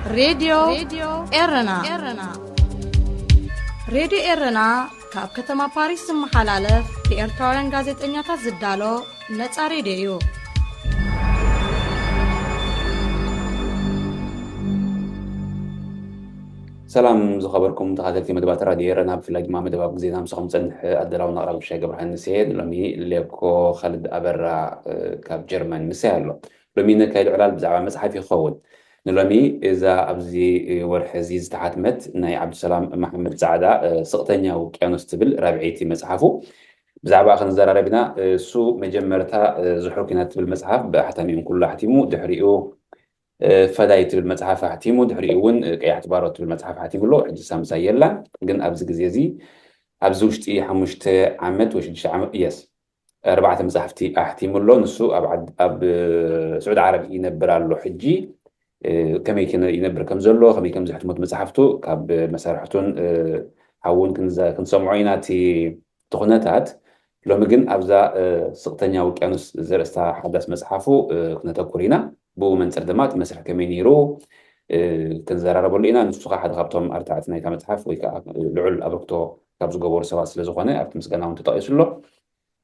ሬድዮ ኤረና። ሬድዮ ኤረና ካብ ከተማ ፓሪስ ዝመሓላለፍ ብኤርትራውያን ጋዜጠኛታት ዝዳሎ ነጻ ሬድዮ እዩ። ሰላም ዝኸበርኩም ተኻተልቲ መደባት ራድዮ ኤረና፣ ብፍላይ ድማ መደብ ኣብ ግዜና ምሳኹም ዝጸንሕ ኣዳላውን ኣቕራቢ ሻይ ገብረሃንስ እየ። ሎሚ ሌኮ ካልድ ኣበራ ካብ ጀርመን ምሳይ ኣሎ። ሎሚ ነካይድ ዕላል ብዛዕባ መጽሓፍ ይኸውን። ንሎሚ እዛ ኣብዚ ወርሒ እዚ ዝተሓትመት ናይ ዓብዱሰላም መሓመድ ጻዕዳ ስቕተኛ ውቅያኖስ ትብል ራብዐይቲ መጽሓፉ ብዛዕባ ክንዘራረብ ኢና። እሱ መጀመርታ ዝሑል ኲናት ትብል መጽሓፍ ብኣሕታሚ እንኩሉ ኣሕቲሙ፣ ድሕሪኡ ፈዳይ ትብል መጽሓፍ ኣሕቲሙ፣ ድሕሪኡ እውን ቀያሕቲ ባሮት ትብል መጽሓፍ ኣሕቲሙ ኣሎ። ሕጂ ሳምሳይ የላን፣ ግን ኣብዚ ግዜ እዚ ኣብዚ ውሽጢ ሓሙሽተ ዓመት ወይ ሽዱሽተ ዓመት የስ ኣርባዕተ መጽሓፍቲ ኣሕቲሙ ኣሎ። ንሱ ኣብ ስዑድ ዓረብ ይነብር ኣሎ። ሕጂ ከመይ ይነብር ከም ዘሎ፣ ከመይ ከም ዝሕትሙት መጽሓፍቱ ካብ መሳርሕቱን ሓውን ክንሰምዖ ኢና እቲ ኩነታት። ሎሚ ግን ኣብዛ ስቕተኛ ውቅያኖስ ዘርእስታ ሓዳስ መጽሓፉ ክነተኩር ኢና። ብኡ መንጽር ድማ እቲ መስርሕ ከመይ ነይሩ ክንዘራረበሉ ኢና። ንሱ ከዓ ሓደ ካብቶም ኣርታዕቲ ናይታ መጽሓፍ ወይ ከዓ ልዑል ኣበርክቶ ካብ ዝገበሩ ሰባት ስለ ዝኾነ ኣብቲ ምስጋና እውን ተጠቒሱ ኣሎ።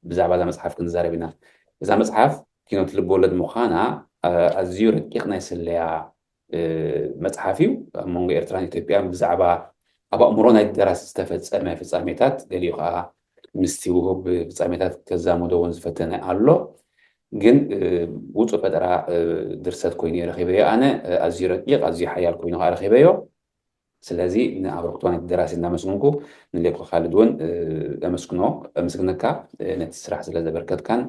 ብዛዕባ እዛ መጽሓፍ ክንዛረብ ኢና። እዛ መጽሓፍ ኪኖት ልብ ወለድ ምዃና ኣዝዩ ረቂቕ ናይ ስለያ መጽሓፍ እዩ። ኣብ መንጎ ኤርትራን ኢትዮጵያን ብዛዕባ ኣብ ኣእምሮ ናይ ደራሲ ዝተፈጸመ ፍጻሜታት፣ ገሊኡ ከዓ ምስቲ ውሁብ ፍጻሜታት ከዛመዶ እውን ዝፈተነ ኣሎ። ግን ውጹእ ፈጠራ ድርሰት ኮይኑ ረኺበዮ። ኣነ ኣዝዩ ረቂቕ፣ ኣዝዩ ሓያል ኮይኑ ከዓ ረኺበዮ። ስለዚ ንኣበርክቶ ናይቲ ደራሲ እናመስገንኩ፣ ንሌኮ ካልድ እውን ኣመስግኖ ኣመስግነካ፣ ነቲ ስራሕ ስለ ዘበርከትካን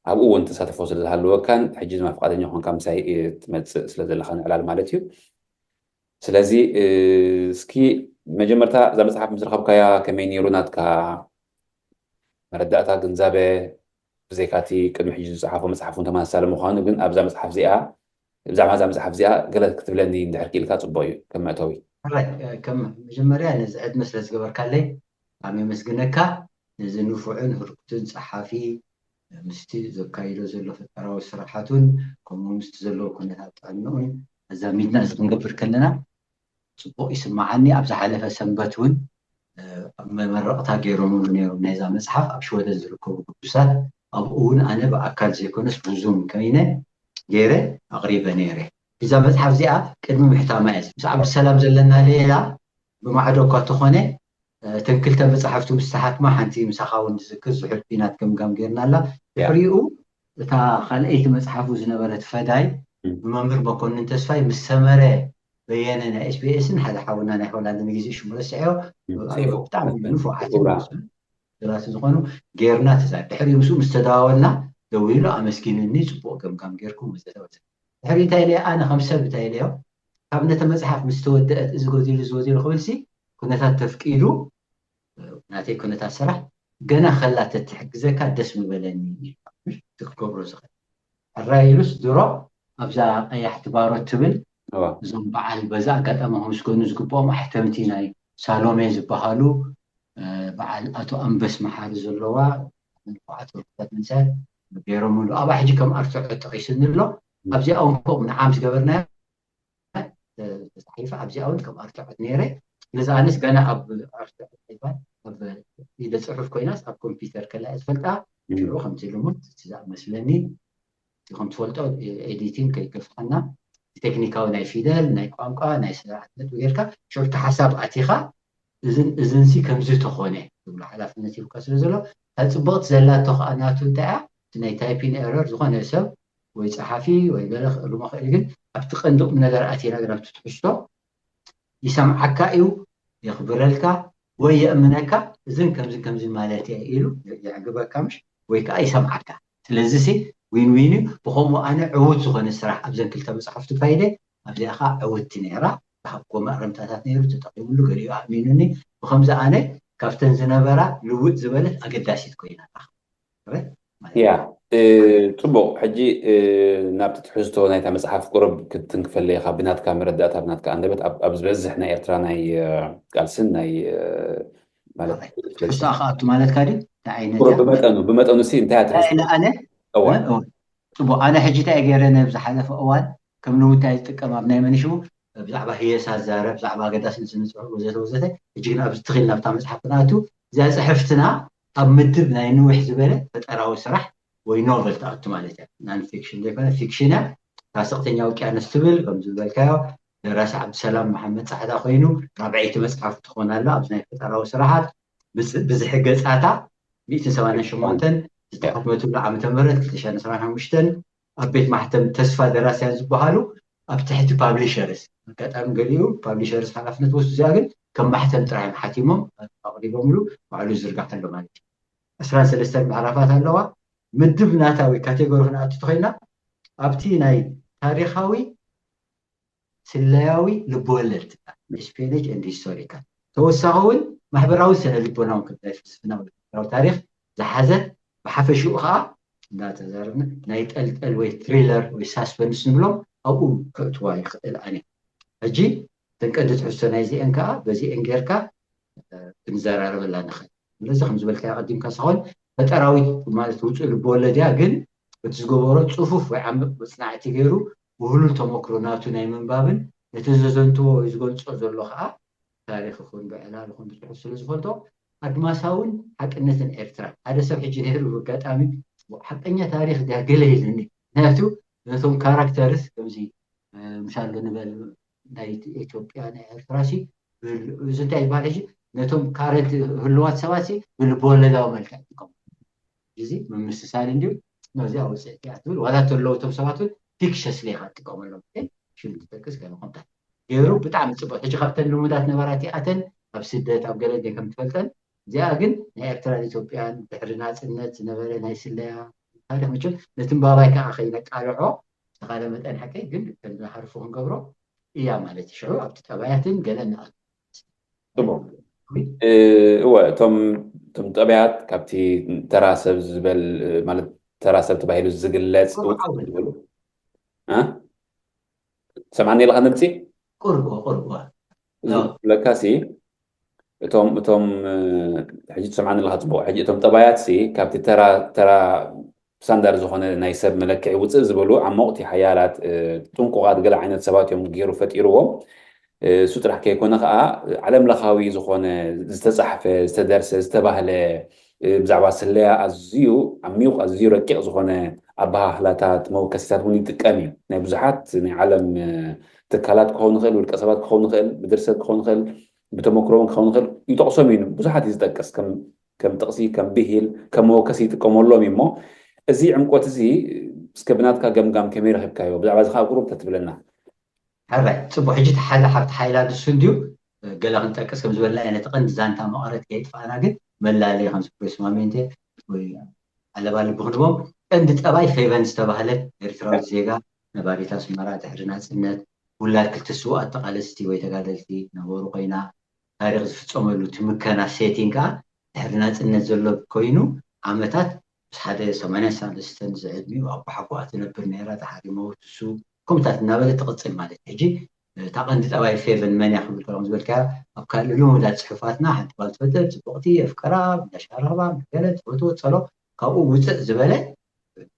ኣብኡ እውን ተሳትፎ ስለ ዝሃለወካን፣ ሕጂ ድማ ፍቓደኛ ኮንካ ምሳይ ትመጽእ ስለ ዘለኻ ንዕላል ማለት እዩ። ስለዚ እስኪ መጀመርታ እዛ መጽሓፍ ምስ ረኸብካያ ከመይ ነይሩ ናትካ መረዳእታ፣ ግንዛበ? ብዘይካቲ ቅድሚ ሕጂ ዝጸሓፎ መጽሓፍ እውን ተመሳሳሊ ምዃኑ፣ ግን ኣብዛ መጽሓፍ እዚኣ፣ ብዛዕባ እዛ መጽሓፍ እዚኣ ገለ ክትብለኒ እንድሕር ክኢልካ ጽቡቕ እዩ ከም መእተዊ። ከም መጀመርያ ነዚ ዕድመ ስለ ዝገበርካለይ ኣም የመስግነካ። ነዚ ንፉዕን ህርኩትን ጸሓፊ ምስቲ ዘካይዶ ዘሎ ፈጠራዊ ስራሓቱን ከምኡ ምስቲ ዘለዎ ኩነታት ጥዕንኡን ኣዛሚድና እዚ ክንገብር ከለና ጽቡቕ ይስምዓኒ። ኣብ ዝሓለፈ ሰንበት እውን ኣብ መመረቕታ ገይሮምሉ ነይሮም ናይዛ መጽሓፍ ኣብ ሽወደን ዝርከቡ ቅዱሳት። ኣብኡ እውን ኣነ ብኣካል ዘይኮነስ ብዙም ኮይነ ገይረ ኣቕሪበ ነይረ። እዛ መጽሓፍ እዚኣ ቅድሚ ምሕታማ እየ ምስ ዓብዱሰላም ዘለና ሌላ ብማዕዶ እኳ ተኾነ እተን ክልተ መጽሓፍቱ ምስ ተሓትማ ሓንቲ ምሳኻ እውን ዝዝክር ዝሑል ኲናት ገምጋም ገይርና ኣላ። ድሕሪኡ እታ ካልኣይቲ መጽሓፉ ዝነበረት ፈዳይ ብመምህር መኮንን ተስፋይ ምስ ሰመረ በየነ ናይ ኤስቢኤስን ሓደ ሓውና ናይ ሆላንድ ንግዜ ሽሙ ረስዐዮ ብጣዕሚ ንፉዓትን ደራሲ ዝኾኑ ገይርና ተዛር ድሕሪ ምስኡ ምስ ተደዋወልና ደው ኢሉ ኣመስጊኑኒ ጽቡቕ ገምጋም ገይርኩም ወዘተ ወዘተ ድሕሪ እንታይ ኢለ ኣነ ከም ሰብ እንታይ ኢለዮ ካብ ነተ መጽሓፍ ምስ ተወደአት እዚ ጎዲሉ እዚ ጎዲሉ ክብልሲ ኩነታት ተፍቂዱ ናተይ ኩነታት ስራሕ ገና ከላ ተትሕግዘካ ደስ ምበለኒ ኢሉ ክትገብሮ ዝኽእል ሕራይ ኢሉስ ድሮ ኣብዛ ቀያሕቲ ባሮት ትብል እዞም በዓል በዛ ኣጋጣሚ ከምስገኑ ዝግብኦም ኣሕተምቲ ናይ ሳሎሜ ዝበሃሉ በዓል ኣቶ ኣንበስ መሓሪ ዘለዋ ንፉዓት ወርቅታት መንሰት ገይሮምሉ ኣብኣ ሕጂ ከም ኣርትዖ ጠቒሱኒ ኣሎ ኣብዚኣ እውን ከምኡ ንዓም ዝገበርናዮ ተፃሒፈ ኣብዚኣ እውን ከም ኣርትዖት ነይረ ስለዚ ኣነስ ገና ኣብ ኣርትዖት ይባል ኣብ ኢደ ፅሑፍ ኮይናስ ኣብ ኮምፒውተር ከላ እየ ዝፈልጣ ሽዑ ከምቲ ልሙድ እቲ ዝኣመስለኒ እቲ ከም ትፈልጦ ኤዲቲንግ ከይገፍሐና እቲ ቴክኒካዊ ናይ ፊደል ናይ ቋንቋ ናይ ስርዓት ነጥቢ ጌርካ ሽዑ እቲ ሓሳብ ኣቲኻ እዝን እዝንሲ ከምዚ ተኾነ ዝብሎ ሓላፍነት ይብካ ስለ ዘሎ እታ ፅብቕቲ ዘላቶ ከዓ ናቱ እንታይ እያ እቲ ናይ ታይፒን ኤረር ዝኾነ ሰብ ወይ ፀሓፊ ወይ ገለ ክእልሞ ክእል ግን ኣብቲ ቀንዲ ቁም ነገር ኣቲና ግን ኣብቲ ትሕዝቶ ይሰምዓካ እዩ የኽብረልካ ወይ የእምነካ እዝን ከምዝን ከምዝን ማለት እየ ኢሉ የዕግበካ ምሽ ወይ ከዓ ይሰምዓካ ስለዚ ሲ ዊን ዊን እዩ ብከምኡ ኣነ ዕውት ዝኾነ ስራሕ ኣብዘን ክልተ መፅሓፍቲ ፋይደ ኣብዚኣ ከዓ ዕውቲ ነይራ ዝሃብኮ መእረምታታት ነይሩ ተጠቂሙሉ ገሊኡ ኣእሚኑኒ ብከምዚ ኣነ ካብተን ዝነበራ ልውጥ ዝበለት ኣገዳሲት ኮይና ያ ፅቡቕ ሕጂ ናብቲ ትሕዝቶ ናይታ መፅሓፍ ቁሩብ ክትንክፈለይ ኢኻ ብናትካ መረዳእታ ብናትካ ኣንደበት ኣብ ዝበዝሕ ናይ ኤርትራ ናይ ቃልስን ናይ ማለት ትሕዝቶ ክኣቱ ማለትካ ድዩ እንታይ ዓይነት ቁሩብ ብመጠኑ ብመጠኑ ሲ እንታይ ኣነ ጽቡቕ ኣነ ሕጂ እንታይ ገይረ ናይ ዝሓለፈ እዋን ከም ልውታይ ዝጥቀም ኣብ ናይ መንሽቡ ብዛዕባ ህየሳ ዛረብ፣ ብዛዕባ ኣገዳስነት ስነ ጽሑፍ ወዘተ ወዘተ። ሕጂ ግን ኣብዚ ትኽእል ናብታ መጽሓፍ ክንኣቱ፣ እዚኣ ጽሕፍትና ኣብ ምድብ ናይ ንውሕ ዝበለ ፈጠራዊ ስራሕ ወይ ኖቨል ትኣቱ ማለት እያ። ናን ፊክሽን ዘይኮነ ፊክሽን እያ። ሳሰቕተኛ ውቅያኖስ ትብል፣ ከም ዝበልካዮ፣ ደራሲ ዓብድሰላም መሓመድ ጻዕዳ ኮይኑ፣ ራብዐይቲ መጽሓፍ ትኾን ኣላ ኣብዚ ናይ ፈጠራዊ ስራሓት። ብዝ- ብዝሒ ገጻታ ሚእትን ሰማንያን ሸሞንተን ዝተሓትመትሉ ዓመተ ምህረት ክልተ ሽሕን ዕስራን ሓሙሽተን ኣብ ቤት ማሕተም ተስፋ ደራስያን ዝበሃሉ ኣብ ትሕቲ ፓብሊሸርስ፣ ኣጋጣሚ ገሊኡ ፓብሊሸርስ ሓላፍነት ወስዱ፣ እዚኣ ግን ከም ማሕተም ጥራይ እዮም ሓቲሞም ኣቕሪቦምሉ፣ ባዕሉ ዝርጋሕ ኣሎ ማለት እዩ። ዕስራን ሰለስተን ምዕራፋት ኣለዋ። ምድብ ናታ ወይ ካቴጎሪ ክንኣቱ ተኾይና ኣብቲ ናይ ታሪኻዊ ስለያዊ ልብወለድ ትበሃል፣ ኤስፒኤንኤች ኤንድ ሂስቶሪካል፣ ተወሳኺ እውን ማሕበራዊ ስነ ልቦናዊ ክዳይ ፍልስፍና ወይ ማሕበራዊ ታሪኽ ዝሓዘት፣ ብሓፈሽኡ ከዓ እንዳተዛረብና ናይ ጠልጠል ወይ ትሪለር ወይ ሳስፐንስ ንብሎም ኣብኡ ከእትዋ ይኽእል ኣነ። ሕጂ እተን ቀንዲ ትሕዝቶ ናይዚአን ከዓ በዚአን ጌርካ ክንዘራረበላ ንኽእል። ስለዚ ከም ዝበልካዮ ቀዲምካ ሳሆን ፈጠራዊት ማለት ውፅእ ልብወለድ እያ፣ ግን እቲ ዝገበሮ ፅፉፍ ወይ ዓሚቕ መፅናዕቲ ገይሩ ውህሉል ተመክሮ ናቱ ናይ ምንባብን ነቲ ዘዘንትዎ ወይ ዝገልፆ ዘሎ ከዓ ታሪኽ ይኹን ብዕላል ይኹን ብፅሑፍ ስለ ዝፈልጦ ኣድማሳውን ሓቅነትን ኤርትራ ሓደ ሰብ ሕጂ ነይሩ ብኣጋጣሚ ሓቀኛ ታሪኽ ድያ ገለ ኢሉኒ። ምክንያቱ ነቶም ካራክተርስ ከምዚ ምሻሎ ንበል ናይ ኢትዮጵያ ናይ ኤርትራ ሲ እዚ እንታይ ይበሃል ሕጂ ነቶም ካረንት ህልዋት ሰባት ሲ ብልበወለዳዊ መልክዕ ይጥቀሙ። እዚ ምምስሳል እንዲሁ ነዚኣ ውፅእ እያ ትብል ዋላ ተለዉ እቶም ሰባት እውን ፊክሸስ ሌኻ ትጥቀመሎም ሽም ትጠቅስ ከመ ከምታት ገይሩ ብጣዕሚ ፅቡቅ። ሕጂ ካብተን ልሙዳት ነበራት ይኣተን ኣብ ስደት ኣብ ገለ ገ ከም ትፈልጠን እዚኣ ግን ናይ ኤርትራን ኢትዮጵያን ድሕሪ ናፅነት ዝነበረ ናይ ስለያ ታሪክ ምችም ነቲ ምባባይ ከዓ ከይነቃልዖ ዝተኻለ መጠን ሓቀይ ግን ከም ዝሓርፉ ክንገብሮ እያ ማለት እዩ። ሽዑ ኣብቲ ጠባያትን ገለ ንኣት ጽቡቅ። እወ እቶም እቶም ጠባያት ካብቲ ተራ ሰብ ዝበል ማለት ተራ ሰብ ተባሂሉ ዝግለጽ ዝብሉ ሰማዕኒ ኣለካ ንብፂ ቁርብ ቁርብ ለካሲ እቶም እቶም ሕጂ ትሰምዓኒ ኣለካ ፅቡቅ ሕጂ እቶም ጠባያት ሲ ካብቲ ተራ ተራ ስታንዳርድ ዝኾነ ናይ ሰብ መለክዒ ውፅእ ዝበሉ ዓሞቕቲ ሓያላት ጥንቁቓት ገለ ዓይነት ሰባት እዮም ገይሩ ፈጢርዎም። እሱ ጥራሕ ከይኮነ ከዓ ዓለም ለኻዊ ዝኾነ ዝተፃሕፈ ዝተደርሰ ዝተባህለ ብዛዕባ ስለያ ኣዝዩ ዓሚቕ ኣዝዩ ረቂቕ ዝኾነ ኣበሃህላታት መወከሲታት እውን ይጥቀም እዩ። ናይ ብዙሓት ናይ ዓለም ትካላት ክኸውን ይኽእል፣ ውልቀ ሰባት ክኸውን ይኽእል፣ ብድርሰት ክኸውን ይኽእል፣ ብተመክሮ እውን ክኸውን ይኽእል ይጠቕሶም እዩ። ብዙሓት እዩ ዝጠቅስ ከም ከም ጥቕሲ ከም ብሂል ከም መወከሲ ይጥቀመሎም እዩ እሞ እዚ ዕምቆት እዚ እስከ ብናትካ ገምጋም ከመይ ረኺብካዮ? ብዛዕባ እዚ ከዓ ቁሩብ ተትብለና። ሕራይ ፅቡቅ። ሕጂ እቲ ሓደ ካብቲ ሓይላ ንሱ እንድዩ ገለ ክንጠቅስ ከም ዝበልና እየ ነቲ ቀንዲ ዛንታ መቐረት ከይጥፋእና ግን መላለየ ከም ፕሬስማሜንቴ ወይ ኣለባ ልቢ ክንቦም ቀንዲ ጠባይ ፌቨን ዝተባህለት ኤርትራዊት ዜጋ ነባሪት ኣስመራ ድሕሪ ናፅነት ውላድ ክልተ ስውኣት ተቃለስቲ ወይ ተጋደልቲ ነበሩ ኮይና ታሪክ ዝፍፀመሉ ትምከና ሴቲንግ ከዓ ድሕሪ ናፅነት ዘሎ ኮይኑ ዓመታት ምስ ሓደ ሰማንያ ሳልስተን ዝዕድሚኡ ኣቦሓጎኣ ትነብር ነይራ ድሓሪ መውት እሱ ከምታት እናበለ ትቕፅል ማለት ሕጂ እታ ቀንዲ ጠባይ ፌቨን መን እያ ክብል ከለኹም ዝበልካያ ኣብ ካልእ ልሙዳት ፅሑፋትና ሓንቲ ጓል ትፈጥር ፅቡቕቲ የፍቀራ እንዳሻረኽባ ገለ ትፈትዎ ፀሎ ካብኡ ውፅእ ዝበለ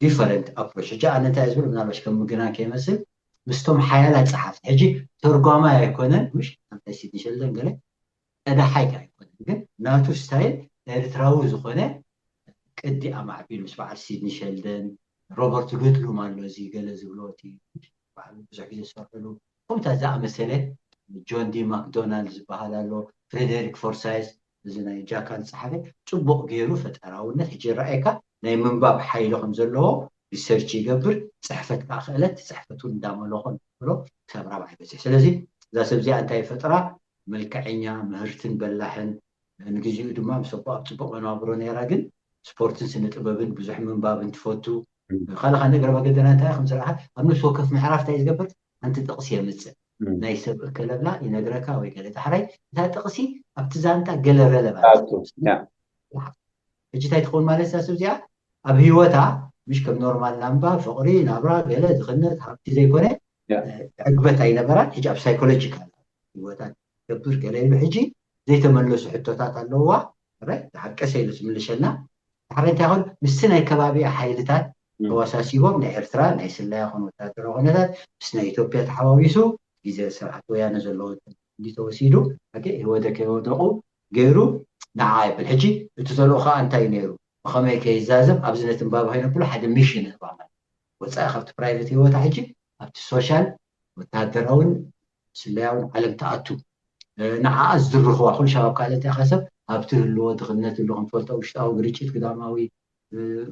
ዲፈረንት ኣፕሮች ሕጂ ኣነ እንታይ ዝብል ምናልባሽ ከም ምግና ከይመስል ምስቶም ሓያላት ፀሓፍቲ ሕጂ ተርጓማይ ኣይኮነን ምሽ እንታይ ሲድኒ ሸልደን ገለ ቀዳሓይ ኣይኮነን ግን ናቱ ስታይል ኤርትራዊ ዝኾነ ቅዲ ኣማዕቢሉ ምስ በዓል ሲድኒ ሸልደን ሮበርት ሉትሉም ኣሎ እዚ ገለ ዝብሎ እቲ በዓል ብዙሕ ግዜ ዝሰርሕሉ ከምታ ዝኣመሰለ ጆን ዲ ማክዶናልድ ዝበሃል ኣሎ ፍሬደሪክ ፎርሳይዝ እዚ ናይ ጃካን ዝፀሓፈ ፅቡቕ ገይሩ ፈጠራውነት ሕጂ ይረኣየካ ናይ ምንባብ ሓይሊ ከም ዘለዎ ሪሰርች ይገብር ፅሕፈት ከዓ ክእለት ፅሕፈት እውን እንዳመለኾ ብሎ ክሳብ ራብዓይ በፅሕ ስለዚ እዛ ሰብ እዚኣ እንታይ ፈጥራ መልክዐኛ ምህርትን በላሕን ንግዜኡ ድማ ምስ ኣቦኣ ኣብ ፅቡቕ መነባብሮ ነይራ ግን ስፖርትን ስነ ጥበብን ብዙሕ ምንባብን ትፈቱ ካልኻ ነገር መገደና እንታይ ከም ዝረኣ ኣብ ነፍሲ ወከፍ ምዕራፍ እንታይ ዝገብር ሓንቲ ጥቕሲ የምፅእ ናይ ሰብ እከለብላ ይነግረካ ወይ ገለ ዳሕራይ እታ ጥቕሲ ኣብቲ ዛንታ ገለ ረለባ ሕጂ እንታይ ትኸውን ማለት እዛ ሰብ እዚኣ ኣብ ህይወታ ምሽ ከም ኖርማል ናምባ ፍቕሪ ናብራ ገለ ዝኽነት ሃብቲ ዘይኮነ ዕግበት ኣይነበራን ሕጂ ኣብ ሳይኮሎጂካል ህይወታ ገብር ገለ ኢሉ ሕጂ ዘይተመለሱ ሕቶታት ኣለዋ ዝሓቀሰ ኢሉ ዝምልሸልና ዳሕራይ እንታይ ይኸውን ምስቲ ናይ ከባቢ ሓይልታት ተወሳሲቦም ናይ ኤርትራ ናይ ስለያ ኾነ ወታደራዊ ኩነታት ምስ ናይ ኢትዮጵያ ተሓዋዊሱ ግዜ ስርዓት ወያነ ዘለዎ እንዲ ተወሲዱ፣ ኦኬ፣ ህወደ ከይወደቑ ገይሩ ንዓ ይብል። ሕጂ እቲ ተልእኾ ከዓ እንታይ እዩ ነይሩ? ብኸመይ ከይዛዘም ኣብዚ ነቲ እምባባ ከይነብሎ ሓደ ሚሽን እህባ ማለት ወፃኢ ካብቲ ፕራይቬት ህይወታ ሕጂ ኣብቲ ሶሻል ወታደራውን ስለያውን ዓለም ትኣቱ። ንዓኣ ዝድርኽዋ ኩሉ ሻብ ኣብ ካልእ እንታይ ሰብ ሃብቲ ህልዎ ድኽነት ህልዎ ክንፈልጦ ውሽጣዊ ግርጭት ግዳማዊ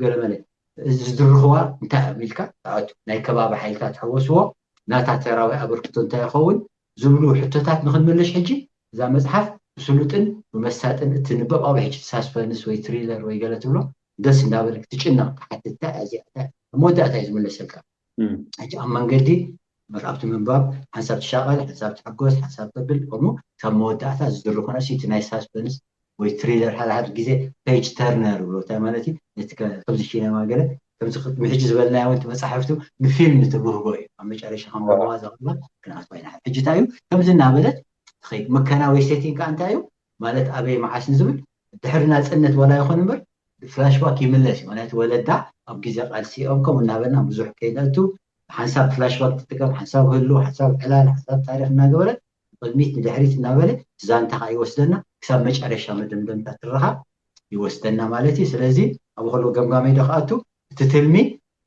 ገለመለ ዝድርኽዋ እንታይ እዮም ኢልካ ትኣቱ። ናይ ከባቢ ሓይልታት ትሕወስዎ ናታ ተራዊ ኣበርክቶ እንታይ ይኸውን ዝብሉ ሕቶታት ንክንምልሽ ሕጂ እዛ መፅሓፍ ብስሉጥን ብመሳጥን እትንበብ ኣብ ሕጂ ሳስፐንስ ወይ ትሪለር ወይ ገለ ትብሎ ደስ እንዳበለ ክትጭነቕ ትሓትት እዚኣ ኣብ መወዳእታ እዩ ዝምለሰልካ። ሕጂ ኣብ መንገዲ ኣብቲ ምንባብ ሓንሳብ ትሻቐል ሓንሳብ ትሕጎስ ሓንሳብ ተብል ከምኡ ካብ መወዳእታ ዝድርኹ ነሲ እቲ ናይ ሳስፐንስ ወይ ትሪለር ሓደ ሓደ ግዜ ፔጅ ተርነር ብሎ እንታይ ማለት እዩ ነቲ ከምዚ ሲነማ ገለ ከምዚ ቅድሚ ሕጂ ዝበልናዮ እውን መፃሕፍቱ ንፊልም ትብህጎ እዩ ኣብ መጨረሻ ከም ለዋ ዘቕርባ ክንኣትዋ ኢና ሕጂ እንታይ እዩ ከምዚ እናበለት ትኸይድ ምከና ወይ ሴቲንግ ከዓ እንታይ እዩ ማለት ኣበይ መዓስ ንዝብል ድሕሪ ናፅነት ዋላ ይኹን እምበር ፍላሽባክ ይምለስ እዩ ማለት ወለዳ ኣብ ግዜ ቃልሲኦም ከምኡ እናበልና ብዙሕ ከይነእቱ ሓንሳብ ፍላሽባክ ትጥቀም ሓንሳብ ህሉ ሓንሳብ ዕላል ሓንሳብ ታሪክ እናገበረት ቅድሚት ንድሕሪት እናበለ ዛንታ ከዓ ይወስደና ክሳብ መጨረሻ መደምደምታ ትረኻ ይወስደና ማለት እዩ ስለዚ ኣብ ከሎ ገምጋመይ ዶ ክኣቱ እቲ ትልሚ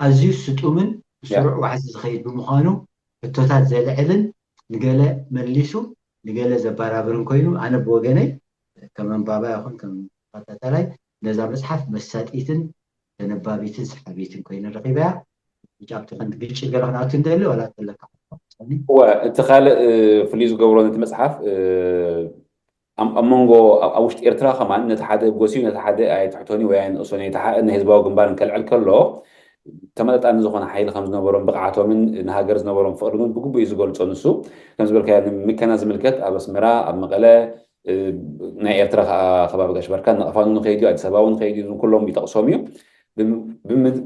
ኣዝዩ ስጡምን ብስሩዕ ዋሕዚ ዝኸይድ ብምዃኑ ሕቶታት ዘልዕልን ንገለ መሊሱ ንገለ ዘባራብርን ኮይኑ ኣነ ብወገነይ ከም ኣንባባ ይኹን ከም ተኸታተላይ ነዛ መፅሓፍ መሳጢትን ተነባቢትን ሰሓቢትን ኮይነ ረኺበያ። ብጫ ኣብቲ ከንዲ ግጭት ገለ ክንኣቱ እንደሊ ዋላ ተለካ እወ እቲ ካልእ ፍሉይ ዝገብሮ ነቲ መፅሓፍ ኣብ መንጎ ኣብ ውሽጢ ኤርትራ ከማን ነቲ ሓደ ጎስዩ ነቲ ሓደ ኣይትሕቶኒ ወይ ኣይንእሶኒ ኣይትሓእኒ ህዝባዊ ግንባርን ከልዕል ከሎ ተመጣጣኒ ዝኾነ ሓይሊ ከም ዝነበሮም ብቕዓቶምን ንሃገር ዝነበሮም ፍቕሪ እውን ብግቡእ እዩ ዝገልጾ ንሱ ከም ዝበልካዮ ንምከና ዝምልከት ኣብ ኣስመራ ኣብ መቐለ ናይ ኤርትራ ከዓ ከባቢ ጋሽ ባርካ ንቐፋኑ ንኸይድ እዩ ኣዲስ ኣበባ እውን ንኸይድ እዩ ኩሎም ይጠቕሶም እዩ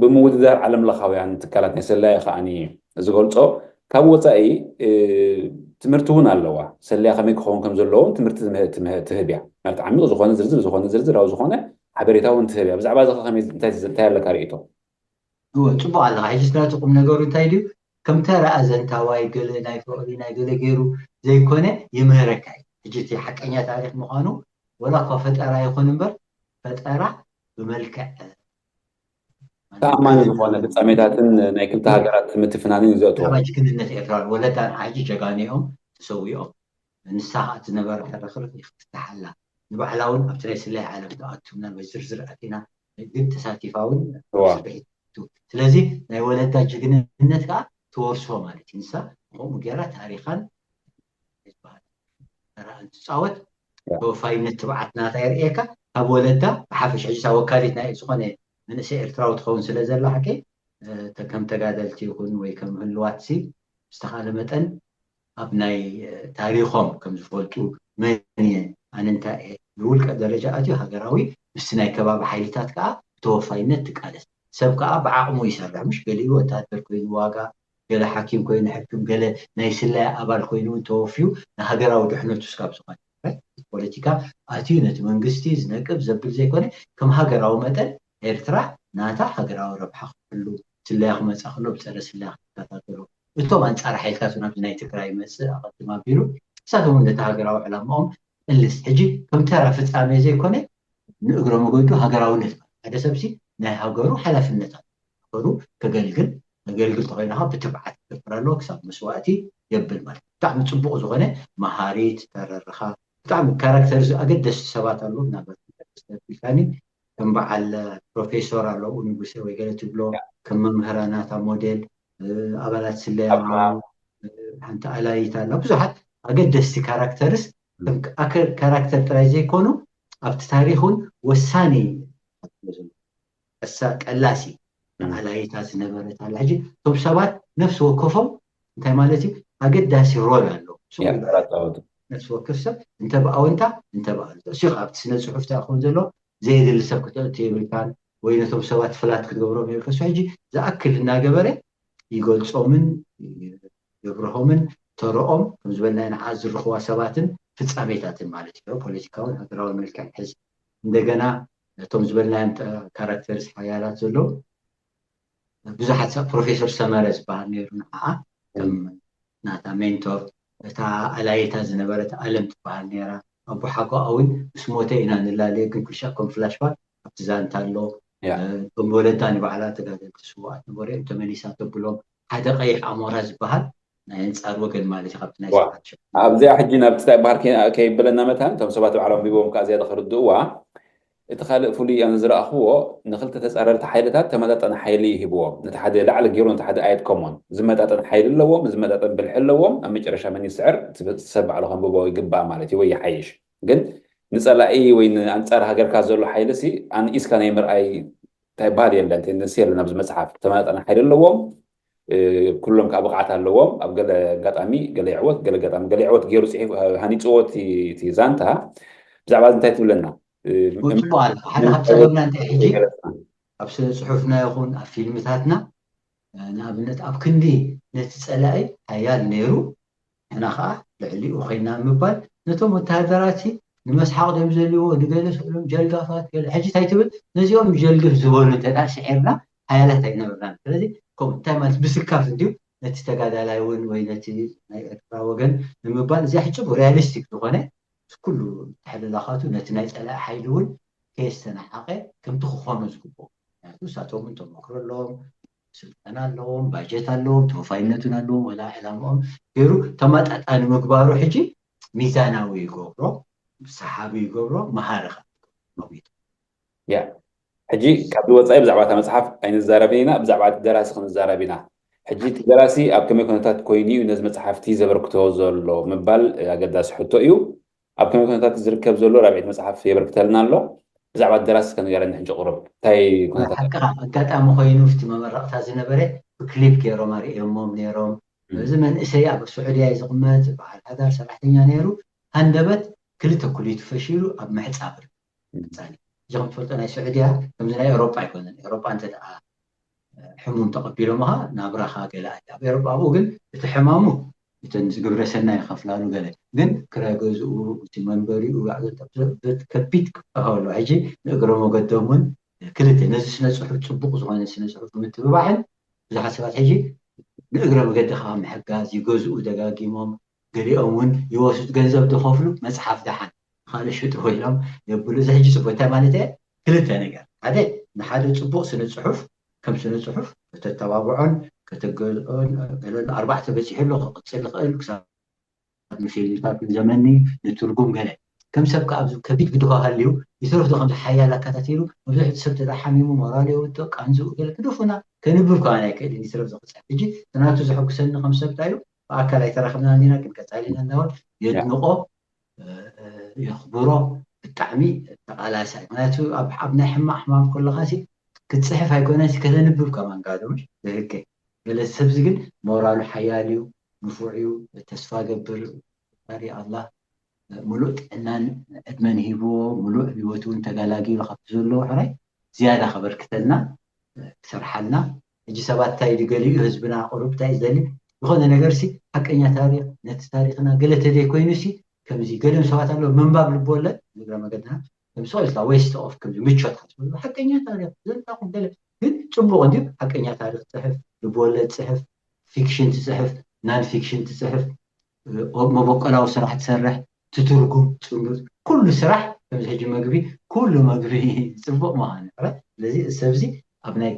ብምውድዳር ዓለም ለኻውያን ትካላት ናይ ሰላያ ከዓ ዝገልጾ ካብ ወፃኢ ትምህርቲ እውን ኣለዋ ሰለያ ከመይ ክኸውን ከም ዘለዎም ትምህርቲ ትህብ እያ ማለት ዓሚቕ ዝኾነ ዝርዝር ዝኾነ ዝርዝር ኣብ ዝኾነ ሓበሬታ እውን ትህብ እያ ብዛዕባ እዚ ከመይ እንታይ ኣለካ ርእቶ እወ ፅቡቅ ኣለካ ሕጂ ስራቲ ቁም ነገሩ እንታይ ድዩ ከም ተራ ኣዘንታዋይ ገለ ናይ ፍቅሪ ናይ ገለ ገይሩ ዘይኮነ ይምህረካ እዩ ሕጂ እቲ ሓቀኛ ታሪክ ምኳኑ ወላ እኳ ፈጠራ ይኹን እምበር ፈጠራ ብመልክዕ ተኣማኒ ዝኾነ ፍፃሜታትን ናይ ክልተ ሃገራት ምትፍናንን እዩ ዘእትዎ ጅግንነት ኤርትራውያን ወለዳ ንዓጂ ጀጋኒኦም ተሰዊኦም ንሳ ከዓ ዝነበረ ሕርክርክ ይክትታሓላ ንባዕላ እውን ኣብቲ ናይ ስለይ ዓለም ተኣቱ ምናልባት ዝርዝር ኣቲና ግን ተሳቲፋ እውን ስርሒት ስለዚ ናይ ወለዳ ጅግንነት ከዓ ትወርሶ ማለት እዩ ንሳ ከምኡ ገይራ ታሪኻን ዝበሃል ተራ እንትፃወት ተወፋይነት ትብዓት ናታ የርእየካ ካብ ወለዳ ብሓፈሽ ሕጂ ወካሊት ናይ ዝኾነ መንእሰይ ኤርትራዊ ትኸውን ስለ ዘላ ሓቂ ከም ተጋደልቲ ይኹን ወይ ከም ህልዋትሲ ዝተኻለ መጠን ኣብ ናይ ታሪኾም ከም ዝፈልጡ መን እየ ኣነ እንታይ እየ ብውልቀ ደረጃ ኣትዩ ሃገራዊ ምስቲ ናይ ከባቢ ሓይልታት ከዓ ብተወፋይነት ትቃለስ ሰብ ከዓ ብዓቕሙ ይሰርሕ ምሽ ገሊኡ ወታደር ኮይኑ ዋጋ ገለ ሓኪም ኮይኑ ሕክም ገለ ናይ ስለያ ኣባል ኮይኑ እውን ተወፍዩ ንሃገራዊ ድሕነቱ ስካብ ዝኾነ ፖለቲካ ኣትዩ ነቲ መንግስቲ ዝነቅብ ዘብል ዘይኮነ ከም ሃገራዊ መጠን ኤርትራ ናታ ሃገራዊ ረብሓ ክሕሉ ስለያ ክመፃ ከሎ ብፀረ ስለያ ክከታተሎ እቶም ኣንፃር ሓይልታት እውን ኣብዚ ናይ ትግራይ ይመፅእ ኣቐድም ኣቢሉ ንሳቶም እውን ነቲ ሃገራዊ ዕላማኦም እልስ ሕጂ ከም ተራ ፍፃሜ ዘይኮነ ንእግረ መገዱ ሃገራውነት ሓደ ሰብሲ ናይ ሃገሩ ሓላፍነት ኣሎ ሃገሩ ከገልግል ከገልግል ተኮይኑ ከዓ ብትብዓት ክገብር ኣለዎ ክሳብ መስዋእቲ የብል ማለት ብጣዕሚ ፅቡቅ ዝኾነ መሃሪት ተረርኻ ብጣዕሚ ካራክተር ኣገደስቲ ሰባት ኣለዉ ምናልባት ቢልካኒ ከም በዓል ፕሮፌሶር ኣለዉ ንጉሴ ወይ ገለ ትብሎ ከም መምህራናታ ሞዴል ኣባላት ስለያ ሓንቲ ኣላይት ኣላ ብዙሓት ኣገደስቲ ካራክተርስ ካራክተር ጥራይ ዘይኮኑ ኣብቲ ታሪክ እውን ወሳኒ ቀሳ ቀላሲ ንኣላይታ ዝነበረት ኣላ ሕጂ እቶም ሰባት ነፍሲ ወከፎም እንታይ ማለት እዩ ኣገዳሲ ሮል ኣለዎ ነፍሲ ወከፍ ሰብ እንተ ብኣወንታ እንተ ብኣሉታ እሱ ኣብቲ ስነ ፅሑፍ እንታይ ክኸውን ዘሎ ዘየድሊ ሰብ ክተእቱ የብልካን ወይ ነቶም ሰባት ፍላት ክትገብሮም የብልካ እሱ ሕጂ ዝኣክል እናገበረ ይገልፆምን የብርሆምን ተረኦም ከም ዝበልናዮ ንዓ ዝርኽዋ ሰባትን ፍፃሜታትን ማለት እዩ ፖለቲካውን ሃገራዊ መልክዕ ሕዝ እንደገና ነቶም ዝበልናዮም ካራክተርስ ሓያላት ዘለዉ ብዙሓት ሰብ ፕሮፌሰር ሰመረ ዝበሃል ነይሩ ንዓ ከም ናታ ሜንቶር እታ ኣላይታ ዝነበረት ኣለም ትበሃል ነይራ። ኣቦሓጎኣ እውን ምስ ሞተ ኢና ንላለየ፣ ግን ኩሻ ከም ፍላሽባክ ኣብቲ ዛንታ ኣሎ። እቶም ወለዳ ንባዕላ ተጋደልቲ ስውኣት ነበሩ እዮም፣ ተመሊሳ ተብሎም ሓደ ቀይሕ ኣሞራ ዝበሃል ናይ ኣንጻር ወገን ማለት እዩ። ካብቲ ናይ ሰባት ኣብዚኣ ሕጂ ናብቲ እንታይ በሃል ከይበለና መታን እቶም ሰባት ባዕሎም ቢቦም ከዓ ዝያዳ ክርድእዋ። እቲ ካልእ ፍሉይ ኣነ ዝረኣኽዎ ንክልተ ተፃረርቲ ሓይልታት ተመጣጠነ ሓይሊ ይህብዎም። ነቲ ሓደ ላዕሊ ገይሩ ነቲ ሓደ ኣየድከሞን። ዝመጣጠን ሓይሊ ኣለዎም፣ ዝመጣጠን ብልሒ ኣለዎም። ኣብ መጨረሻ መን ይስዕር? ሰብ ባዕሉ ከንብቦ ይግባእ ማለት እዩ ወይ ይሓይሽ። ግን ንፀላኢ ወይ ንኣንፃር ሃገርካ ዘሎ ሓይሊ ሲ ኣንኢስካ ናይ ምርኣይ እንታይ በሃል የለን። ንስ የለን ኣብዚ መፅሓፍ። ተመጣጠነ ሓይሊ ኣለዎም፣ ኩሎም ከዓ ብቕዓት ኣለዎም። ኣብ ገለ ኣጋጣሚ ገለ ይዕወት፣ ገለ ኣጋጣሚ ገለ ይዕወት ገይሩ ፅሒፍ ሃኒፅዎ እቲ ዛንታ። ብዛዕባ እዚ እንታይ ትብለና? ጽቡቕ ኣሎ። ሓደ ካብ ጸገምና እንታይ ሕጂ ኣብ ስነ ጽሑፍና ይኹን ኣብ ፊልምታትና ንኣብነት ኣብ ክንዲ ነቲ ጸላኢ ሓያል ነይሩ ንሕና ከዓ ልዕሊኡ ኮይና ምባል ነቶም ወተሃደራት ንመስሓቕ ዶም ዘልዎ ንገለ ስእሎም ጀልጋፋት ገለ ሕጂ እንታይ ትብል ነዚኦም ጀልግፍ ዝበሉ እንተ ስዒርና ሓያላት ኣይነበርናን። ስለዚ ከምኡ እንታይ ማለት ምስካፍ እንድዩ ነቲ ተጋዳላይ እውን ወይ ነቲ ናይ ኤርትራ ወገን ንምባል እዚኣ ሕጂ ሪያሊስቲክ ዝኾነ ኩሉ ተሕልላኻቱ ነቲ ናይ ጸላኢ ሓይሊ እውን ከየስተናሓቐ ከምቲ ክኾኑ ዝግብኦ ምክንያቱ ንሳቶም እውን ተመክሮ ኣለዎም፣ ስልጠና ኣለዎም፣ ባጀት ኣለዎም፣ ተወፋይነቱን ኣለዎም፣ ወላ ዕላምኦም ገይሩ ተመጣጣኒ ምግባሩ ሕጂ ሚዛናዊ ይገብሮ፣ ሰሓቢ ይገብሮ፣ መሃሪ ከ ያ ሕጂ ካብዚ ወፃኢ ብዛዕባ እታ መፅሓፍ ኣይንዛረብን ኢና። ብዛዕባ እቲ ደራሲ ክንዛረብ ኢና። ሕጂ እቲ ደራሲ ኣብ ከመይ ኩነታት ኮይኑ እዩ ነዚ መፅሓፍቲ ዘበርክቶ ዘሎ ምባል ኣገዳሲ ሕቶ እዩ። ኣብ ከመይ ኩነታት ዝርከብ ዘሎ ራብዒት መፅሓፍ የበርክተልና ኣሎ። ብዛዕባ እቲ ደራሲ ከነገረኒ ሕጂ ቁሩብ እንታይ ኩነታት ሓቅኻ ኣጋጣሚ ኮይኑ እቲ መመረቕታ ዝነበረ ብክሊፕ ገይሮም ኣርእዮሞም ነይሮም። እዚ መንእሰይ ኣብ ስዑድያ እዩ ዝቕመጥ፣ በዓል ሓዳር ሰራሕተኛ ነይሩ። ሃንደበት ክልተ ኩሊቱ ፈሺሉ ኣብ ምሕፃብ ቀፃሊ እዚ ከም ትፈልጦ ናይ ስዑድያ ከምዚ ናይ ኤሮጳ ኣይኮነን። ኤሮጳ እንተ ደኣ ሕሙም ተቐቢሎምኻ ናብራኻ ገለ ኣለ ኣብ ኤሮጳ ኣብኡ ግን እቲ ሕማሙ እተን ግብረ ሰናይ ይኸፍላሉ ገለ ግን ክረ ገዝኡ እቲ መንበሪኡ ከቢድ ክበሃሉ ሕጂ ንእግረ መገዶም እውን ክልተ ነዚ ስነ ፅሑፍ ፅቡቕ ዝኾነ ስነ ፅሑፍ ምትብባዕን ብዙሓት ሰባት ሕጂ ንእግረ መገዲ ከዓ ምሕጋዝ ይገዝኡ ደጋጊሞም ገሊኦም እውን ይወስዱ ገንዘብ ዝኸፍሉ መፅሓፍ ደሓን ካልእ ሽጡ ኮይኖም የብሉ እዚ ሕጂ ፅቡቅ እንታይ ማለት እየ ክልተ ነገር ሓደ ንሓደ ፅቡቅ ስነ ፅሑፍ ከም ስነ ፅሑፍ ከተተባብዖን ከተገዝኦን ገለ ኣሎ ኣርባዕተ በፂሑ ኣሎ ክቅፅል ይኽእል ክሳብ ንፊልምታት ንዘመኒ ንትርጉም ገለ ከም ሰብ ከዓ ኣብዚ ከቢድ ብድሆ ሃልዩ ይትረፍ ዶ ከምዚ ሓያል ኣከታቲሉ መብዝሕቲ ሰብ ተሓሚሙ ሞራሉ የውድቕ ቃንዝኡ ገለ ግደፉና ከንብብ ከኣ ኣይክእልን ይትረፍ ዶ ክፅሕፍ ሕጂ እቲ ናቱ ዘሐጉሰኒ ከም ሰብ እንታይ እዩ ብኣካል ኣይተራኸብናን ኢና ግን ቀፃሊና እንዳበል የድንቆ የኽብሮ ብጣዕሚ ተቓላሳይ ምክንያቱ ኣብ ናይ ሕማቕ ሕማም ከለኻ ክትፅሕፍ ኣይኮነን ከተንብብ ከማን ጋዶ ምሽ ብህገ ገለ ሰብዚ ግን ሞራሉ ሓያል እዩ ንፉዕ እዩ ተስፋ ገብር ፈጣሪ ኣላህ ምሉእ ጥዕናን ዕድመን ሂብዎ ምሉእ ህይወት እውን ተጋላጊሉ ካብቲ ዘለዎ ሕራይ ዝያዳ ከበርክተልና ክሰርሓልና ሕጂ ሰባት እንታይ ኢሉ ገሊኡ ህዝብና ቁሩብ እንታይ እዩ ዝደሊ ዝኾነ ነገር ሲ ሓቀኛ ታሪክ ነቲ ታሪክና ገለ ተዘይኮይኑ ሲ ከምዚ ገሊኦም ሰባት ኣለዉ ምንባብ ልብወለድ ንግረ መገድና ከም ስቕ ኢልካ waste of ከምዚ ምቾት ሓስበሉ ሓቀኛ ታሪክ ዘልታኹም ገለ ግን ፅቡቅ እንድዩ ሓቀኛ ታሪክ ፅሕፍ ልብወለድ ፅሕፍ fiction ትፅሕፍ non fiction ትፅሕፍ መበቆላዊ ስራሕ ትሰርሕ ትትርጉም ፅምብር ኩሉ ስራሕ ከምዚ ሕጂ መግቢ ኩሉ መግቢ ፅቡቅ ምዃኑ ስለዚ ሰብዚ ኣብ ናይ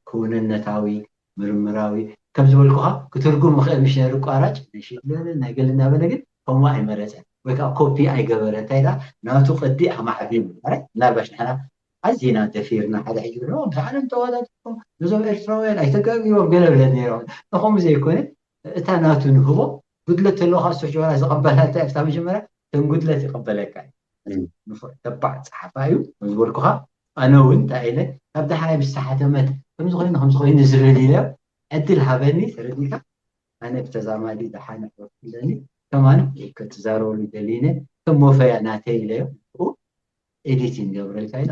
ክውንነታዊ ምርምራዊ ከም ዝበልኩኻ ክትርጉም ይኽእል ምሽ ናይ ቋራጭ ናይ ሽለለ ናይ ገለ እናበለ ግን ከምኡ ኣይመረፀን ወይ ከዓ ኮፒ ኣይገበረ እንታይ ዳ ናቱ ቅዲ ኣማዕቢሉ ምናልባሽ ንሕና ኣዚና ደፊርና ሓደ ሕጂ ብሎ ምስ ዓለም ተወዳድርኩም ነዞም ኤርትራውያን ኣይተጋግዮም ገለ ብለ ነይሮም ንኸምኡ ዘይኮነ እታ ናቱ ንህቦ ጉድለት ተለዎ ካብ ስራሕ ጀመራ ዝቐበላ እንታይ ኣብታ መጀመርያ ከም ጉድለት ይቐበለካ እዩ ንፉዕ ተባዕ ፀሓፋ እዩ ከም ዝበልኩኻ ኣነ እውን እንታይ ኢለ ካብ ደሓይ ምስ ተሓተመት ከምዚ ኮይኑ ከምዚ ኮይኑ ዝብል ኢለ ዕድል ሃበኒ ተረዲካ ኣነ ብተዛማዲ ደሓን ኣሕበርኩ ኣለኒ ከማን ክትዛረበሉ ደሊነ ከም ወፈያ ናተይ ኢለዮ ኤዲቲንግ ገብረልካ ኢላ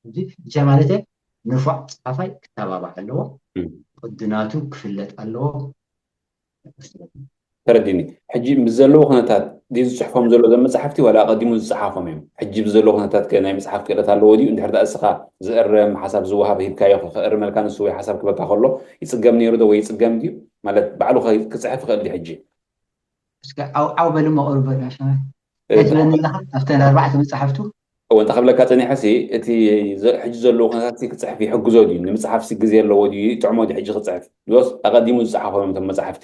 እዚ ብቻ ማለት ንፉዕ ፀሓፋይ ክተባባዕ ኣለዎ ቅድናቱ ክፍለጥ ኣለዎ ተረዲኒ ሕጂ ብዘለዎ ኩነታት ድዩ ዝፅሕፎም ዘሎ ዘም መፅሓፍቲ ዋላ ኣቀዲሙ ዝፀሓፎም እዮም ሕጂ ብዘለዎ ኩነታት ናይ መፅሓፍ ክእለት ኣለዎ ድዩ እንድሕር ዳ እስኻ ዝእረም ሓሳብ ዝወሃብ ሂብካዮ ክእርመልካ ንሱ ወይ ሓሳብ ክበካ ከሎ ይፅገም ነይሩ ዶ ወይ ይፅገም ድዩ ማለት ባዕሉ ክፅሕፍ ይኽእል ድዩ ሕጂ እስከ ዓው ዓው በል እሞ ቁሩብ በል፣ ኣሽማይ። እንታይ ትብለኒ ኣለኻ? ኣብተን ኣርባዕተ መጻሕፍቱ? እወ፣ እንታይ ክብለካ ጸኒሐ ሲ፣ እቲ ዘ-፣ ሕጂ ዘለዎ ኩነታት ሲ ክጽሕፍ ይሕግዞ ድዩ? ንምጽሓፍ ሲ ግዜ ኣለዎ ድዩ? ይጥዕሞ ድዩ ሕጂ ክጽሕፍ? ዶስ ኣቐዲሙ ዝጸሓፎም እዮም እቶም መጻሕፍቲ?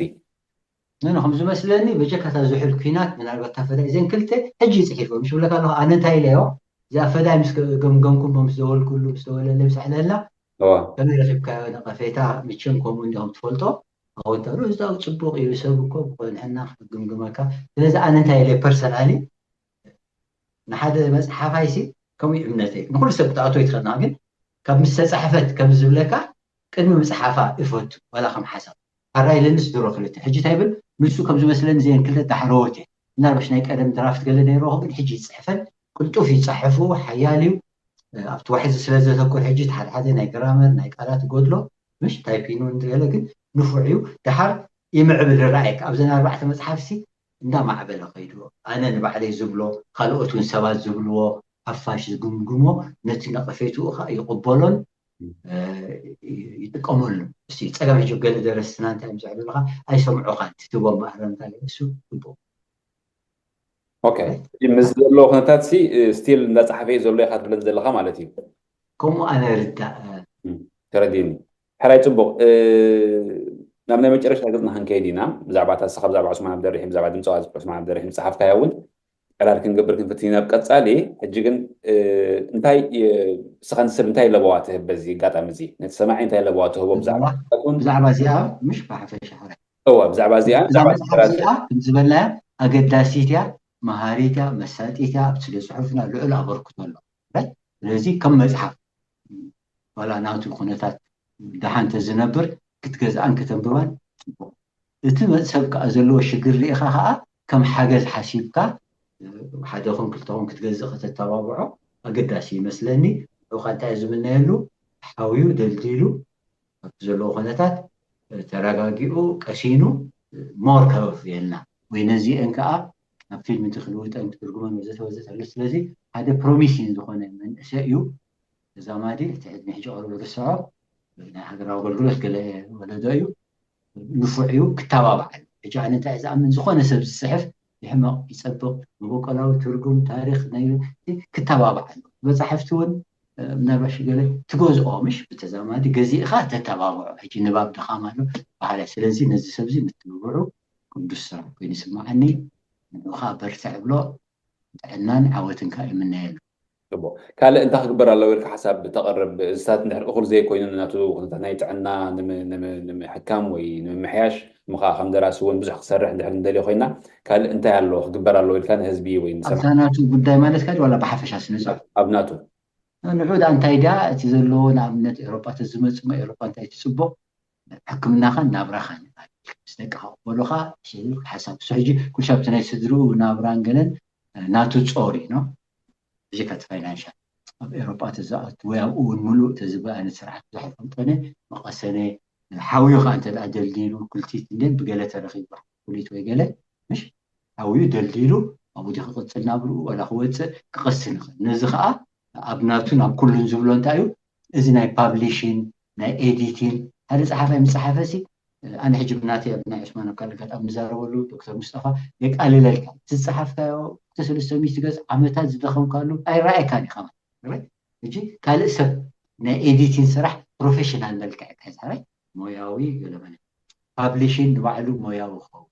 ኖ፣ ኖ፣ ከም ዝመስለኒ በጀካታ ዝሑል ኲናት ምናልባት እታ ፈዳይ እዘን ክልተ ሕጂ ይጽሒፎ። ምሽ ብለካ ኣለኹ፣ ኣነ እንታይ ኢለዮ? እዚኣ ፈዳይ ምስ ገ-፣ ገምገምኩ እሞ ምስ ደወልኩሉ፣ ምስ ደወለለይ፣ ምስ ኣዕለልና፣ እወ። ከመይ ረኺብካዮ ነቐፌታ? ምቸም ከምኡ እንዲኹም ትፈልጦ። ኣወንታ ርእስታዊ ጽቡቕ እዩ፣ ሰብ እኮ ብቕንዕና ክግምግመካ። ስለዚ ኣነ እንታይ ኢለ ፐርሰናሊ፣ ንሓደ መጽሓፋይሲ ከምኡ እዩ እምነተይ። ንኹሉ ሰብ ክትኣትዎ ይትኽእል፣ ግን ካብ ምስ ተጻሕፈት ከም ዝብለካ ቅድሚ ምጽሓፋ እፈቱ፣ ዋላ ከም ሓሳብ። ኣራይ ለንስ ድሮ ክልተ። ሕጂ እንታይ ይብል? ንሱ ከም ዝመስለኒ እዚአን ክልተ ዳሕረዎት እየን። ምናልባሽ ናይ ቀደም ድራፍት ገለ ነይርዎ፣ ግን ሕጂ ይጽሕፈን፣ ቅልጡፍ ይጻሕፉ፣ ሓያል እዩ። ኣብቲ ዋሕዚ ስለ ዘተኩር ሕጂ እቲ ሓደ ሓደ ናይ ግራመር፣ ናይ ቃላት ይጎድሎ፣ ምሽ ታይፒንግ እውን ገለ ግን ንፉዕ እዩ። ደሓር ይምዕብል ይረኣየካ። ኣብዘን ኣርባዕተ መጽሓፍሲ እንዳማዕበለ ከይዱ። ኣነ ንባዕለይ ዝብሎ፣ ካልኦት እውን ሰባት ዝብልዎ፣ ሓፋሽ ዝግምግሞ፣ ነቲ ነቐፌትኡ ኸኣ ይቕበሎን፣ እ፣ ይጥቀመሉ። እስቲ ጸገም ሕጂ ገለ ደረስትና እንታይ እዮም ዝዕልሉኻ? ኣይሰምዑኻን፣ ትትቦም ማእረምታ እዩ፣ እሱ ጽቡቕ። ኦኬ። ምስ ዘሎ ኩነታት ሲ፣ እ፣ ስቲል እንዳጻሓፈ እዩ ዘሎ ኢኻ ትብለን ዘለኻ ማለት እዩ። ከምኡ ኣነ ርዳእ። እም፣ ተረዲእኒ። ሕራይ ጽቡቕ። እ፣ ናብ ናይ መጨረሻ ገጽና ክንከይድ ኢና። ብዛዕባ እታ ንስኻ ብዛዕባ ዑስማን ዓብደርሒም፣ ብዛዕባ ድምጻዊ ዑስማን ዓብደርሒም ዝጸሓፍካዮ እውን ዕላል ክንገብር ክንፍትን ኢና ኣብ ቀጻሊ። ሕጂ ግን፣ እ፣ እንታይ፣ እ፣ ንስኻ ንሰብ እንታይ ለበዋ ትህብ በዚ ኣጋጣሚ እዚ? ነቲ ሰማዒ እንታይ ለበዋ ትህቦ ብዛዕባ ብዛዕባ፣ ምኽንያቱ ብዛዕባ እዚኣ ምሽ ብሓፈሻ ሕራይ። እወ፣ ብዛዕባ እዚኣ፣ እዛ ብዛዕባ መጽሓፍ ተራ-፣ እዚኣ ከም ዝበልናያ ኣገዳሲት እያ፣ መሃሪት እያ፣ መሳጢት እያ፣ ኣብ ስነ ጽሑፍና ልዑል ኣበርክቶ ኣሎ። ራይት? ስለዚ ከም መጽሓፍ ዋላ ናቱ ኩነታት ደሓን ተዝነብር ክትገዝኣን ከተንብባን ጽቡቕ። እቲ መ-፣ ሰብ ከኣ ዘለዎ ሽግር ርኢኻ ከኣ ከም ሓገዝ ሓሲብካ፣ እ፣ ሓደ ኹን ክልተ ኹን ክትገዝእ ከተተባብዖ ኣገዳሲ ይመስለኒ። ንዑኻ እንታይ እዩ ዝምነየሉ? ሓውዩ ደልዲሉ ኣብቲ ዘለዎ ኩነታት፣ እ፣ ተረጋጊኡ ቀሲኑ፣ እ፣ ሞር ከበፍየልና ወይ ነዚአን ከኣ ናብ ፊልም እቲ ክልውጠን ክትርጉመን ወዘተ ወዘተ ኣሎ። ስለዚ ሓደ ፕሮሚሲንግ ዝኾነ መንእሰይ እዩ። ተዛማዲ እቲ ዕድመ ሕጂ ቀርቡ ርስዖ ናይ ሃገራዊ ኣገልግሎት ገለ ወለዶ እዩ። ንፉዕ እዩ፣ ክተባባዕ ኣሎ። ሕጂ ኣነ እንታይ ዝኣምን፣ ዝኾነ ሰብ ዝጽሕፍ ይሕመቕ ይጸብቕ፣ መበቆላዊ ትርጉም፣ ታሪኽ ናይ ክተባባዕ ኣሎ። መጻሕፍቲ እውን፣ እ፣ ምናልባሽ ገለ ትገዝኦ፣ ምሽ ብተዛማዲ ገዚእኻ ተተባብዖ። ሕጂ ንባብ ድኻም ኣሎ፣ በሃላይ። ስለዚ ነዚ ሰብዚ ምትብብዑ ቅዱስ ስራሕ ኮይኑ ይስምዓኒ። ንዑኻ በርትዕ እብሎ፣ ጥዕናን ዓወትን ከኣ ይምነየሉ። ጽቡቕ። ካልእ እንታይ ክግበር ኣለዎ ኢልካ ሓሳብ ተቕርብ? እዚታት እንድሕር እኹል ዘይኮይኑ ናቱ ኩነታት ናይ ጥዕና ንም-፣ ንም-፣ ንምሕካም ወይ ንምምሕያሽ፣ እሞ ኸኣ ከም ደራሲ እውን ብዙሕ ክሰርሕ እንድሕር ንደልዮ ኮይና፣ ካልእ እንታይ ኣሎ ክግበር ኣለዎ ኢልካ ንህዝቢ ወይ ንሰማዕ? ኣብዛ ናቱ ጉዳይ ማለትካ ድዩ ዋላ ብሓፈሻ ስነ ጽሑፍ? ኣብ ናቱ። ንዑ ደኣ እንታይ ደኣ እቲ ዘለዎ ንኣብነት ኤውሮጳ ተዝመጽእ እሞ ኤውሮጳ እንታይ ትጽቡቕ? ሕክምናኻን ናብራኻን ምስ ደቅኻ ክበሉኻ ሽል ሓሳብ እሱ ሕጂ ኩሉ ሻብ እቲ ናይ ስድርኡ ናብራን ገለን ናቱ ጾር እዩ ነው ብጀካ እቲ ፋይናንሻል ኣብ ኤውሮጳ ተዝኣቱ ወይ ኣብኡ እውን ምሉእ ተዝበ ኣይነት ስርዓት ብዙሕ ይፈልጦነ መቐሰነ ሓውዮ ከዓ እንተ ደኣ ደልዲሉ ኩልቲት እንደ ብገለ ተረኺቡ ኩሊት ወይ ገለ ምሽ ሓውዩ ደልዲሉ ኣብኡ ድዩ ክቕጽል ናብርኡ ዋላ ክወፅእ ክቐስን ይኽእል ነዚ ከዓ ኣብ ናቱ ናብ ኩሉን ዝብሎ እንታይ እዩ እዚ ናይ ፓብሊሽን ናይ ኤዲቲን ሓደ ፀሓፋይ ምስ ፀሓፈ ሲ ኣነ ሕጂ ብናተይ ኣብ ናይ ዑስማን ኣብ ካልእ ኣጋጣሚ ንዛረበሉ ዶክተር ሙስጠፋ የቃልለልካ እቲ ዝፀሓፍካዮ ክልተ ሰለስተ ሚእቲ ገፅ ዓመታት ዝደኸምካሉ ኣይረኣየካን ኢኻ ማለት ሕጂ ካልእ ሰብ ናይ ኤዲቲን ስራሕ ፕሮፌሽናል መልክዕ ክሕዝ ሕራይ ሞያዊ ገለ ማለት ፓብሊሽን ንባዕሉ ሞያዊ ክኸውን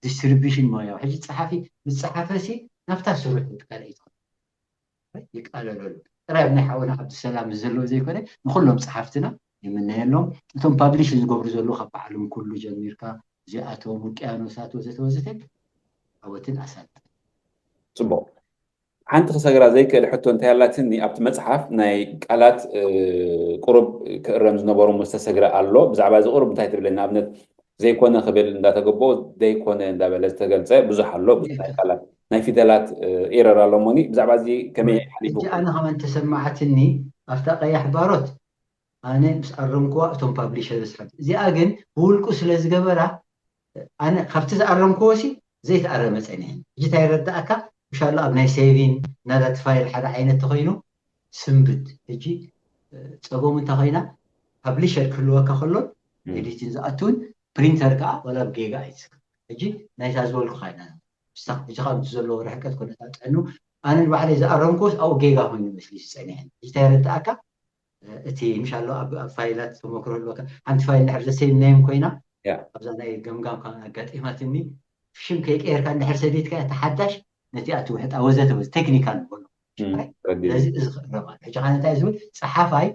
ዲስትሪቢሽን ሞያዊ ሕጂ ፀሓፊ ምስ ፀሓፈ ሲ ናብታ ስሩሕ ትካል እዩ ይቃለለሉ ጥራይ ናይ ሓውና ዓብዱሰላም ዘለዎ ዘይኮነ ንኩሎም ፀሓፍትና ይምነየሎም እቶም ፓብሊሽ ዝገብሩ ዘለዉ ካብ በዓሎም ኩሉ ጀሚርካ እዚኣቶም ውቅያኖሳት ወዘተ ወዘተ ዓወትን ኣሳልጥ ፅቡቅ ሓንቲ ክሰግራ ዘይክእል ሕቶ እንታይ ኣላትኒ ኣብቲ መፅሓፍ ናይ ቃላት ቁሩብ ክእረም ዝነበሮም ዝተሰግረ ኣሎ ብዛዕባ እዚ ቁሩብ እንታይ ትብለኒ ኣብነት ዘይኮነ ክብል እንዳተገቦ ዘይኮነ እንዳበለ ዝተገልፀ ብዙሕ ኣሎ ብዙሕ ናይ ቃላት ናይ ፊደላት ኤረር ኣሎ እሞኒ ብዛዕባ እዚ ከመይ ሓሊፉ ሕጂ ኣነ ከመን ተሰማዓትኒ ኣብታ ቀያሕ ባሮት ኣነ ምስ ኣረምክዋ እቶም ፓብሊሸርስ ሓቲ እዚኣ ግን ብውልቁ ስለ ዝገበራ ኣነ ካብቲ ዝኣረምክዎ ሲ ዘይተኣረመ ጸኒሐን ሕጂ እንታይ ይረዳእካ ምሻሎ ኣብ ናይ ሴቪን ናዳት ፋይል ሓደ ዓይነት ተኾይኑ ስንብድ ሕጂ ጸገሙ እንታይ ኮይና ፓብሊሸር ክህልወካ ከሎን ኤዲቲን ዝኣትውን ፕሪንተር ከዓ ወላ ብጌጋ ኣይትስከ ሕጂ ናይታ ዝበልኩኻ ኢና። ንስኻ ሕጂ ካብ ዘለዉ ርሕቀት ኩነታት ጥዕኑ ኣነ ንባዕለይ ዝኣረምኩስ ኣብኡ ጌጋ ኮይኑ መስሊ ዝፀኒሐኒ። ሕጂ እንታይ የረድኣካ? እቲ ምሻሎ ኣብ ፋይላት ተመክሮ ኣለካ። ሓንቲ ፋይል ንድሕር ዘሰይም ናይም ኮይና ኣብዛ ናይ ገምጋም ኣጋጢማትኒ፣ ሽም ከይቀየርካ እንድሕር ሰዲድካ ተሓዳሽ ነቲ ኣትውሕጣ ወዘተ ወዘ ቴክኒካል ንበሎ። ስለዚ እዚ ክእረም ኣሎ። ሕጂ ከ እንታይ ዝብል? ፀሓፋይ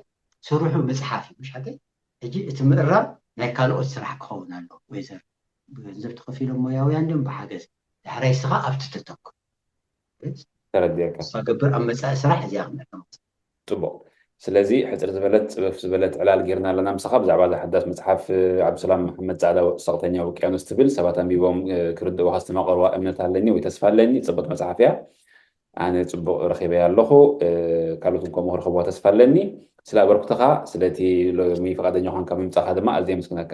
ስርሑ ምፅሓፍ እዩ፣ ምሽ ሓቀይ? ሕጂ እቲ ምእራም ናይ ካልኦት ስራሕ ክኸውን ኣሎ። ወይዘር ብገንዘብ ተኸፊሎም ሞያውያን ድም ብሓገዝ ዳሕራይ ስኻ ኣብቲ ተተኩ ተረዲእካ። ገብር ኣብ መፃኢ ስራሕ እዚኣ ክንዕቀም ፅቡቅ። ስለዚ ሕፅር ዝበለት ፅብፍ ዝበለት ዕላል ጌርና ኣለና ምሳኻ ብዛዕባ እዛ ሓዳስ መፅሓፍ ዓብዱሰላም መሓመድ ፃዕዳ ሰቕተኛ ውቅያኖስ ትብል ሰባት ኣንቢቦም ክርድእዋ ዝተማቐርዋ እምነት ኣለኒ ወይ ተስፋ ኣለኒ። ፅብቅ መፅሓፍ እያ። ኣነ ፅቡቅ ረኺበያ ኣለኹ። ካልኦት እውን ከምኡ ክረኽብዋ ተስፋ ኣለኒ። ስለ ኣበርክቶኻ ስለቲ ሎሚ ፈቃደኛ ኳንካ ምምፃኻ ድማ ኣዝየ የመስግነካ።